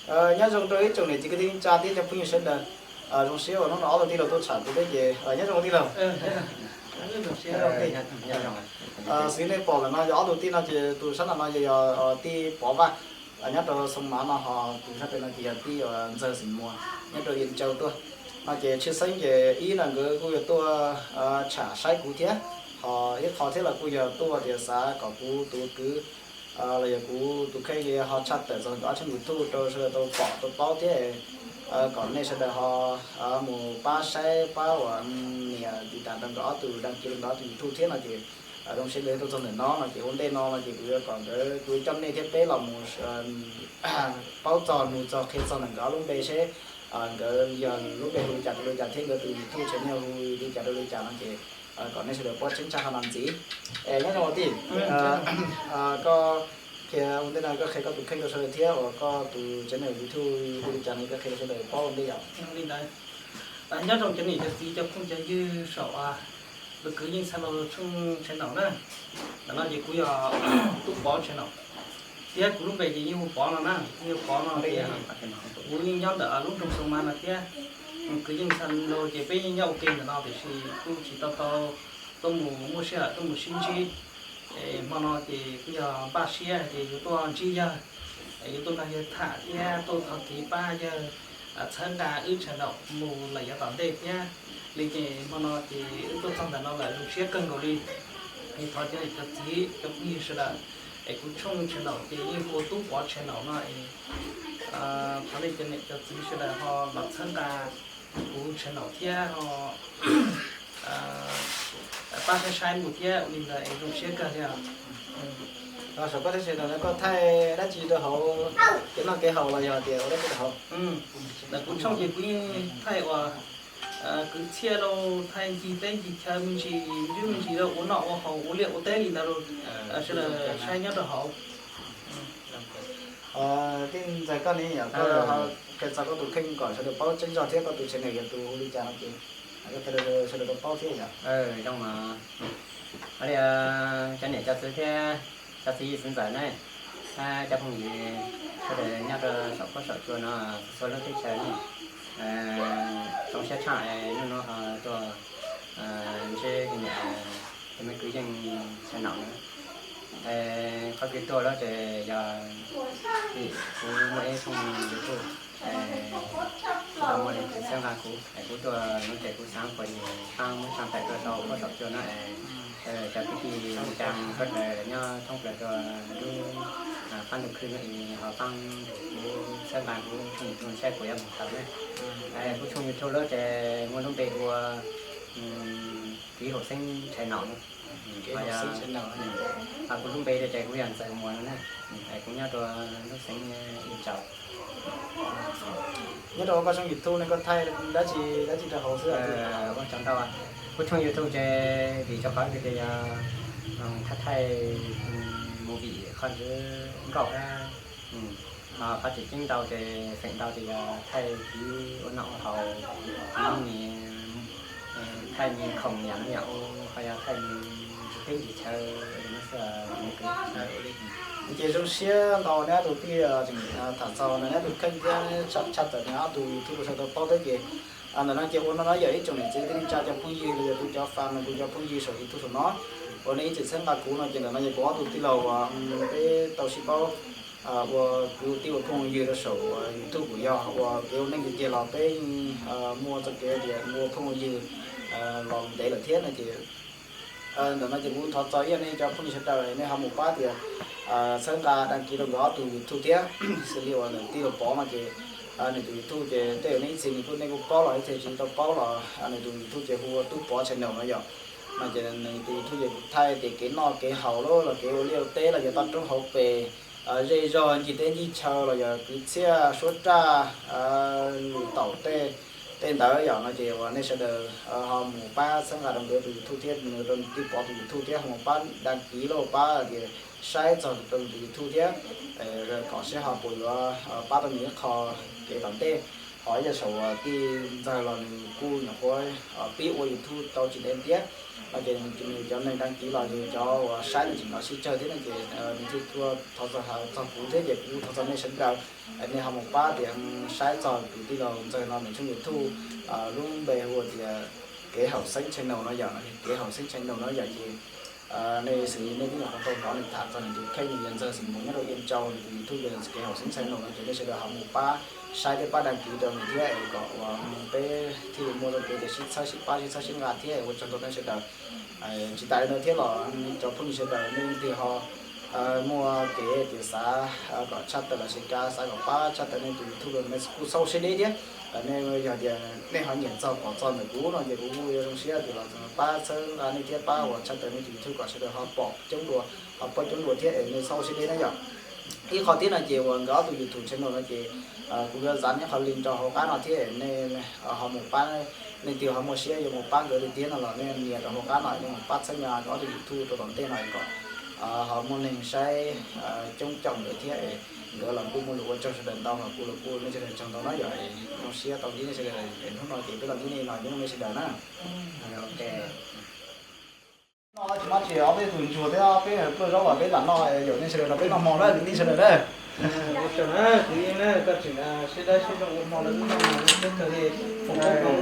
Nyob zoo rau ib tsoom niam txiv kwv tij neej tsa thiab cov phooj ywg sawv daws. Zoo siab uas hnub no ob tug tij laug tuaj tsham kuv thiab ces nyob zoo tij laug. Xws li nej pom lawm no yog ob tug tij no ces tus sab nram no ces yog tij Pov Vaj nyob rau Xoo Mav no, ho tus sab pem no ces yog tij Ntxawg Xeem Muas nyob rau Yia Tsau tuaj. No ces tshwj xeeb ces ib no nkawd kuj yog tuaj tsham saib kuv thiab, ho ib qho thiab los kuj yog tuaj tias xav kom kuv tus kwv los yog kuv tus kheej ho tshaj tawm txog nkawd ob channel YouTube rau sawv daws tau pom tau paub thiab, kom nej sawv daws ho mus pab saib pab uas nias tiv tas rau nkawd ob tug, đăng ký rau nkawd ob tug YouTube thiab no ces zoo siab li tuaj txog ntawm no no ces ua ntej no no ces kuv yuav kom nkawd, kuv coj nej thiab peb los mus paub txog nug txog qhia txog ntawm nkawd ob lub npe seb nkawd yog lub npe hu li cas rau li cas thiab nkawd tus YouTube channel hu li cas rau li cas no ces kom nej sawv daws paub tseeb tshaj qhov no ntxiv. Es nyob zoo tij, koj qhia ua ntej no koj qhia koj tus kheej rau sawv daws thiab uas koj tus channel YouTube hu li cas no koj qhia rau sawv daws paub ua ntej yom. Nyob zoo cov niam cov txiv cov phooj cov ywg saum Lus Kwv Yeej Xeem Laus tshooj channel na. Ntawm no ces kuv yog Tub Pov channel thiab kuv lub npe ces yeej hu Pov no na, yeej hu Pov no ces kuv yeej nyob ntawm lub nroog Xoo Mav no thiab. Kwv Yeej Xeem Laus ces peb yeej nyob ua ke ntawm no tiam sis kuj tsis tau tau tuaj mus muaj sij hawm tuaj mus sib ntsib. Es hmo no ces kuj yog npaj siab ces yuav tuaj ntsib yawg, yuav tuaj nrog yawg tham thiab tuaj thov kev pab yawg txhawb nqa wb channel mus lawm yav tom ntej thiab. Li ces hmo no ces wb tuaj txog ntawm no lawm zoo siab kawg nkaus li. Es thov cov niam cov txiv cov phooj ywg sawv daws, es kuv tshooj channel ces yeej hu ua Tub Pov channel no es thov nej cov niam cov txiv sawv daws ho los txhawb nqa kuv channel thiab ho pab saib saib mus thiab ua li ntawd es zoo siab kawg li os. Saum koj thaij channel no koj thaij dab tsi rau hauv kev noj kev haus los yog tias ua dab tsi rau hauv? Ntawm kuv tshooj ces kuv yeej thaij uas kwv txhiaj lauj, thaij ncig teb ncig chaw me ntsis, ntsuj me ntsis rau ua noj ua haus ua liaj ua teb li ntawd lauj, sawv daws saib nyob rau hauv. Tij Ntxawg koj ne yom, koj qhia txog koj tus kheej kom sawv daws paub tseeb zog thiab koj tus channel yog tus hu li cas no ces koj qhia rau sawv daws tau paub thiab yom. Zoo mas. Ua li cov niam cov txiv thiab cov txiv yij txiv ntxawm ne, thiab cov phooj ywg sawv daws nyob rau saum huab saum cua no txhua lub teb chaws ne, zoo siab tshaj hnub no ho tuaj ntsib niam tus me kwv Yeej channel na. Qhov kuv tuaj lawm ces yog vim kuv muaj ib tshooj YouTube, tsis tau muaj leej twg txhawb nqa kuv, kuv tuaj no ces kuv xav kom nws pab muab tsa tawm tuaj rau huab saum cua no es cov kwv tij neej tsa sawv daws nyob thoob plaws rau lub qab ntuj khwb no es ho pab kuv txhawb nqa kuv tshooj YouTube saib kuv yuav mus tau ne. Kuv tshooj YouTube lawm ces muaj lub npe hu ua Kev Haum Xeeb channel no. Ho kuv lub npe ces kuv yog Ntxawg Muas no ne, es kuv nyob rau lub xeev Yia Tsau. Nyob rau koj tshooj YouTube ne koj thaij dab tsi dab tsi rau hauv xwb? Ua tsaug ntau, kuv tshooj YouTube ces vim rau qhov tias yog thaij thaij movie qhov ntawd nkauj thiab, ho qhov tseem ceeb ntau ces feem ntau ces yog thaij kev ua noj ua haus, kev ua ni, thaij me khoom yam no yam ua, ho yog thaij me ntsis teb ntsis chaw li no xwb. Ces zoo siab ntau neb ob tug tij tseem tham txog neb ob tug kheej thiab tshaj tawm neb ob tug YouTube rau sawv daws tau paub thiab ces ntawm no ces ua no no yog ib tsoom niam txiv kwv tij neej tsa cov phooj ywg los yog kuv cov fan los kuv cov phooj ywg saum YouTube saum no uas nej ib txwm txhawb nqa kuv no ces ntawm no ces kuv ob tug tij laug uas peb tau sib paub ua kwv tij ua phooj ywg rau saum YouTube kuj yog ua kev ua neej tiag tiag los peb muaj txoj kev tias ua phooj ua ywg los ntev lawm thiab no ces ntawm no ces kuv thov txog ib yam nej cov phooj ywg sawv daws nej ho mus pab tias txhawb nqa đăng ký rau nkawd ob tug YouTube thiab. Xws li uas ntawm tij laug Pov no ces nws tus YouTube ces tej zaum nej ib txhia nws kuj nej kuj paub los ib txhia tsis tau paub los nws tus YouTube ces hu ua Tub Pov channel no yom. No ces nws tus YouTube ces thaij tias kev noj kev haus los kev ua liaj ua teb los yog toj roob hauv pes, zej zog ncig teb ncig chaw los yog kwv txhiaj suab raj, lwm taum tej tej ntawd yom. No ces uas nej sawv daws ho mus pab txhawb nqa rau nkawd tus YouTube thiab nws rau tij Pov tus YouTube thiab ho mus pab đăng ký los pab tias saib txog rau nws tus YouTube thiab kom saib ho puas yuav pab tau nws ib qho kev tom ntej. Qhov yog saum tij ntxawg los nws kuj nyuam qhuav pib ua YouTube tau tsis ntev thiab no ces nws cov neeg đăng ký los yog cov uas saib nws tseem los sib tsawg thiab no ces nws thiaj tuaj thov txog kuv thiab ces kuv thov txog nej sawv daws, nej ho mus pab tias saib txog tus tij laug ntxawg no nws tshooj YouTube lub npe hu tias Kev Haum Xeeb Channel no yom, Kev Haum Xeeb Channel no yom ces nej xws li nej twb nyuam qhuav tau hnov nws tham txog nws tus kheej nws yog ntxawg xeem Hmoob nyob rau Yaj Tsau, nws tus YouTube yog Kev Haum Xeeb Channel no ces nej sawv daws ho mus pab saib thiab pab đăng ký rau nws thiab es kom uas peb thiaj li muaj txoj kev tias sib txhawb sib pab sib txhawb sib nqa thiab ua tsaug rau nej sawv daws. Tsis tas li ntawd thiab los cov phooj ywg sawv daws nej leej twg ho muaj kev tias xav kom tshaj tawm los sis kav xav kom pab tshaj tawm nej tus YouTube los nej kuj xauj siab deb thiab. Nej yog tias nej ho nyiam txog pom txog ntawm kuv no ces kuv kuj yuav zoo siab tias los pab txhawb nqa nej thiab pab uas tshaj tawm nej tus YouTube kom sawv daws ho pom coob dua, ho pab coob dua thiab es nej xauj siab deb na yom. Ib qho thiab no ces uas nkawd ob tug YouTube channel no ces kuv yuav zam ib qho link rau hauv qab no thiab nej ho mus pab, leej twg ho muaj siab yuav mus pab nkawd li thiab no los nej nias rau hauv qab no nej mus pab txhawb nqa nkawd ob tug YouTube rau tom ntej no kom ho muaj neeg saib coob caum nkawd thiab es nkawd los kuj muaj lus ua tsaug sawv daws ntau los kuj los kuj nej sawv daws tsaug ntau na yom. Zoo siab tau ntsib nej sawv daws es hnub no ces peb los ntsib nej no nyob nej sawv daws na. No tsis muaj tsis ob peb tus ntsuag thiab peb pluaj zaub los peb lam noj, yog nej sawv daws no peb noj hmo na kwv tij sawv daws na. Ua tsaug na kwv yeej na, koj tseem siab dawb siab zoo ua hmo lawm wb noj hmo zoo siab kawg li. Foom koob hmoov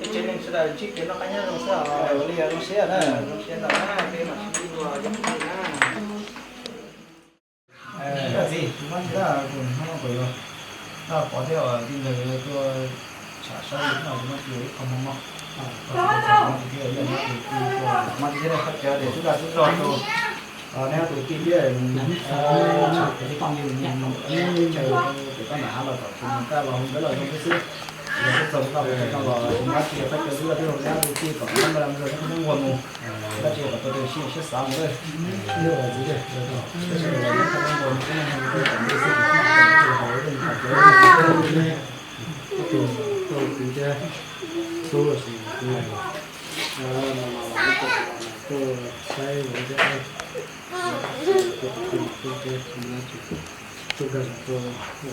ib tsev neeg sawv daws ntsib kev noj qab nyob zoo xwb os. Ua li zoo siab na. Zoo siab ntau na, peb mam sib ntsib dua zoo siab na. Txiv, kuv muab tsis tab tus no pom thiab tij ntawd tuaj tsham saib no kuv muab tsis ib qho hmo no. Tsis tau tsham no tus tij yog tus tij tuaj muab tsis thiab qhov cawv tias tub dag tub zog rau neb tus tij thiab tsham tus tij mus chaw pem koj nram hav los tom tsis mus kaj los hu nkawd los zoo thiab xwb. Yog txog tau pem no los kuv muab tsis qhov cawv tub dag tub zog neb tus tij kom neb mus nrog neb qhov nyob nquag mus. Tab sis kom tau siab xav mus lawm. Tab sis los neb qhov nyob nquag mus xwb no, tus tij kom neb xwb tus tij kom neb tus tij kom neb tus tij thiab tub los sis tus no los tuaj saib los thiab. Tus tij tub kawg los tuaj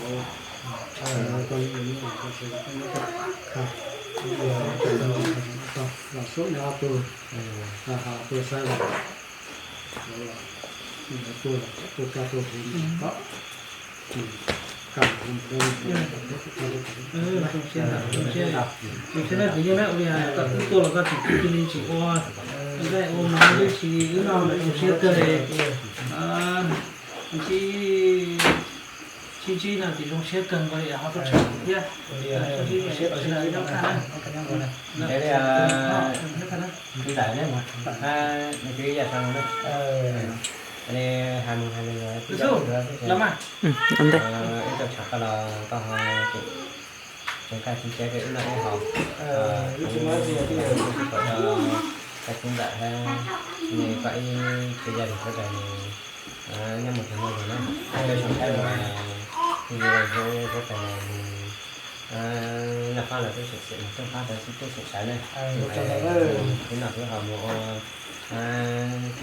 ua tau ib tus nyob los tau tsis los nyob tau, los sub nyob tus, ha tuaj saib los, tuaj los tuaj kaj tuaj huv ntawm ko, kaj huv ntawm ko. Zoo siab ntau, zoo siab ntau. Zoo siab na kwv yeej na, ua li koj twb tuaj los koj tseem cia li tseem ua nqaij ua mov wb tsis wb noj zoo siab kawg li. Sib ntsib no ces zoo siab kawg nkaus li ho tuaj tsham kuv thiab. Zoo siab sawv daws nyob qab na. Nyob qab na. Nws twb yam zoo na. Li hais mus hais los, los mas. Ib tug tshav koj los koj ho tseem kaj tseem tsev rau wb noj wb haus. Wb tsis muaj dab tsi, wb tsis pom kaj tseem ntawm thiab, nej koj ib tsev yam li sawv daws nyob mus txog no na, koj zoo saib mus, kuv zoo saib mus, noj qab los twb tseem xwm, noj qab los twb tseem sawv na. Wb noj wb haus mus ua, twb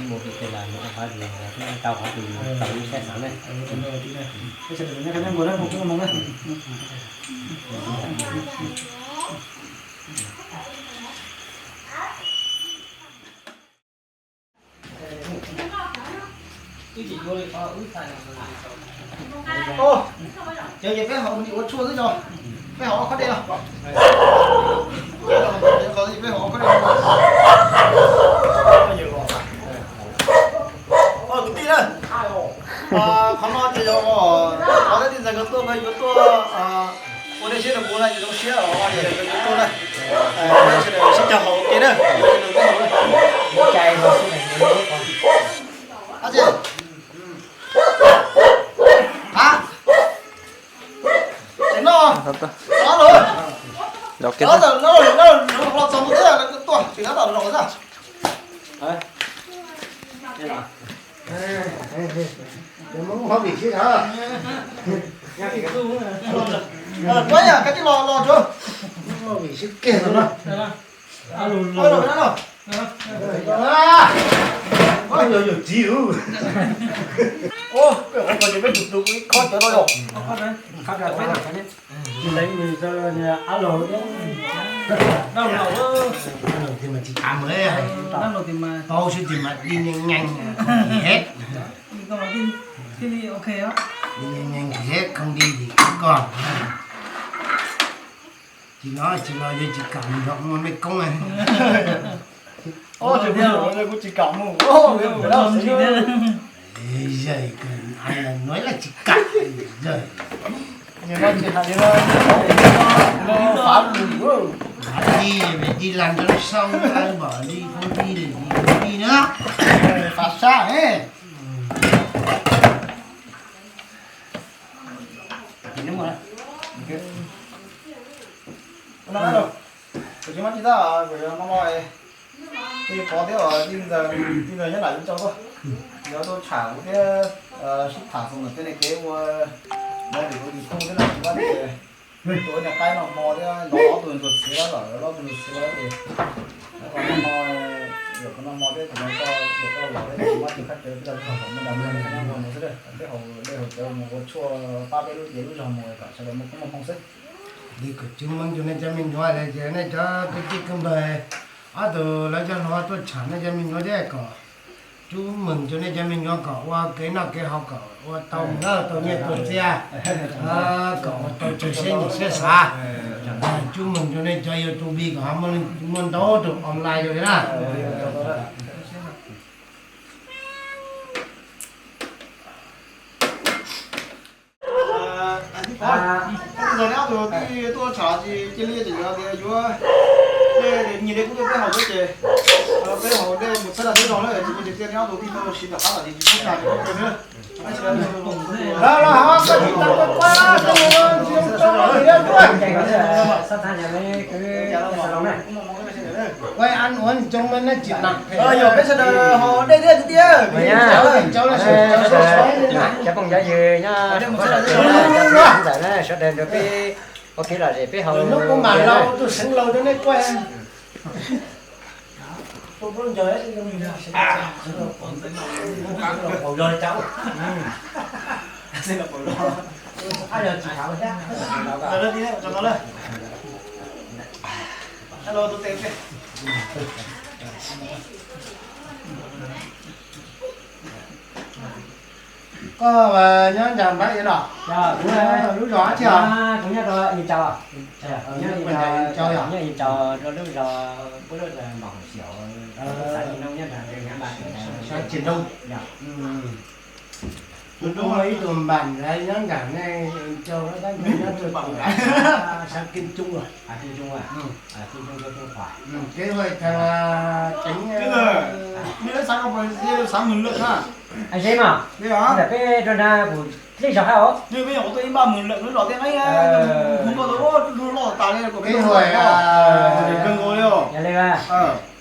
mus vim tej los mus ua qhov twg twb tau qhov twg tau wb saib xav na. Cov ces peb haus ua tshuaj xwb, peb haus ob khob dej no. Peb haus ob khob dej no. Kwv tij na, qhov no ces yog qhov tij ntxawg nkawd tuaj, nkawd yuav tuaj ua dej siab rau kuv na, zoo siab os, nkawd yuav tuaj na. Sib cog haus ua ke na. Ab, ces noj, noj lawm, noj lawm, los txog mus thiab, tuaj tsis nyob tom zos xwb. Kuv yam koj tij los los tsuav vim sib kiag no. Ua yog yawm txiv ub. Ua, peb qhov ko ces peb tus tus ib khob cawv no yog. Tsis teev nws rau ab laug. Ab laug tias mas tsis kam mus, paub xwb tias mas đi nhanh nhanh thì hết. Đi nhanh nhanh thì hết, không đi thì cũng còn. Tsis los tsis los, yog tsis kam mus nrog muaj mej koob. Ua, kuv tsis kam mus. Zais, ai los nuav los tsis kam. Zais, no tsis hais li no, no fav lug. Đi, đi làm cho nó xong, ăn bỏ đi không đi thì đi không đi nữa. Fav sab. Kuv tsis muab tsis tab, kuv yuav no no, tij pov thiab tij ntxawm, tij ntxawm nyob nram ib tso tuaj, yuav tuaj tsham kuv thiab sib tham xus ntawm tej neeg kev ua, no vim kuv tus tub thiab no kuv pab tias tus niag qaib no hmo thiab los ob tug ntsuag txiv lawm, ob tug ntsuag txiv lawm ces no hmo, yog kuv no hmo thiab tus no koj, yog koj los thiab kuv muab tus khab cawv peb tau lub zog kom muaj dag muaj zog nyob ua no xwb, peb haus dej haus cawv mus ua tshuaj pab peb lub cev lub zog mus kom sawv daws muaj koob muaj hmoo xwb. Li kom cub meej rau nej cov me nyuam, nej cov kwv tij kwv npawg, ob tug lawv cov hluas tuaj tsham nej cov me nyuam thiab kom cub meej rau nej cov me nyuam kom ua kev noj kev haus kom ua tau mus tau nyiaj tau txiaj, kom ua tau tsawg siab nyiam siab xav. Cub meej rau nej cov YouTube kom ho muaj ntau tus online rau li na. Tij pov, tij ntxawm neb ob tug tij tuaj tsham ces cia li ces yuav tias yuav nyias dej kub tuaj peb haus xwb ces peb haus dej mus txhawb dag txhawb zog na, ces cia li neb ob tug tij tuaj siv tom qab tom ces tsis txhob tag tsis txhob kawg xwb. Los los ho koj tsis tau koj pab tsis zoo tau los tias tuaj. Ua an ua ntsoov mas nej tsis nam. Yog peb sawv daws haus dej thiab tiag. Cov phooj cov ywg nyob ntawm na, sawv daws nrog peb ua kev lom zem peb haus. Hnub kuv mam los ua tus seev laus rau nej kuaj. Koj nyob nram Npab Iav los? Lub zos dab tsi os? Kuv nyob rau Ib Tsau. Nyob Ib Tsau, nyob Ib Tsau rau lub zos, lub zos Npam Xyaum, xav Ib Noo nyob nram Npam. Xav Tsis Nroo. Tus dub ib tug Npam nyob nram nej Ib Tsau, nyob rau sab Kij Coob los? Kev ua tag teev. Xav mus lawm na. Ntawm peb rau nrad kuv hlib zog hab os. Peb hu, yog li,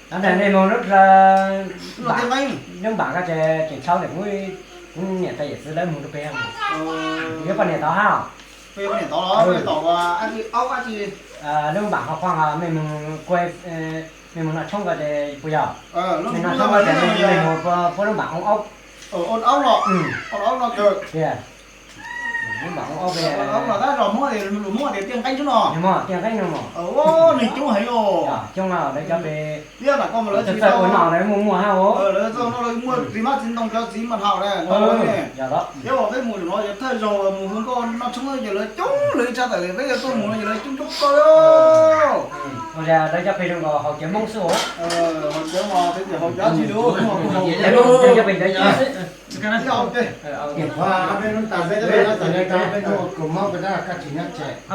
ntawm nej mus lub, lub Npam ko ces tseem tshau ntawm kuv niam tais yawm txiv lawv mus rau pem. Yuav poj niam tod hab. Lub Npam Qhov Qhuaj, mej mus, mej mus noj tshoob ko ces puas yog? Mej noj tshoob ko ces mej mus puab lub Npam Oob Aub. Tias, lub Npam Oob Aub, Tiaj Nqeeb no mas. Coob no lawv cov pem, txawj ua no lawv muaj muaj hab os. Yog los, peb mus no yog thawj zaug mus hu nkauj noj tshoob ces lawv coob, lawv tshaj tawm peb yuav tuaj mus no ces lawv coob coob kawg. Ua li lawv cov pem zoo nkaus haus cawv Hmoob xwb os. Haus cawv mas peb tias haus cawv tsis lub, cov pem cawv xwb.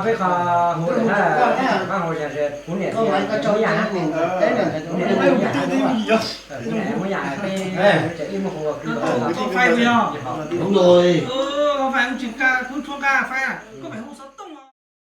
Peb qhov hu na, kuv niam, kuv niam muab yam, kuv niam muab yam, peb tseem ib muag hu. Koj faib puas yog? Koj faib, kuv tsis nqa, kuv tsuas nqa faib. Koj faib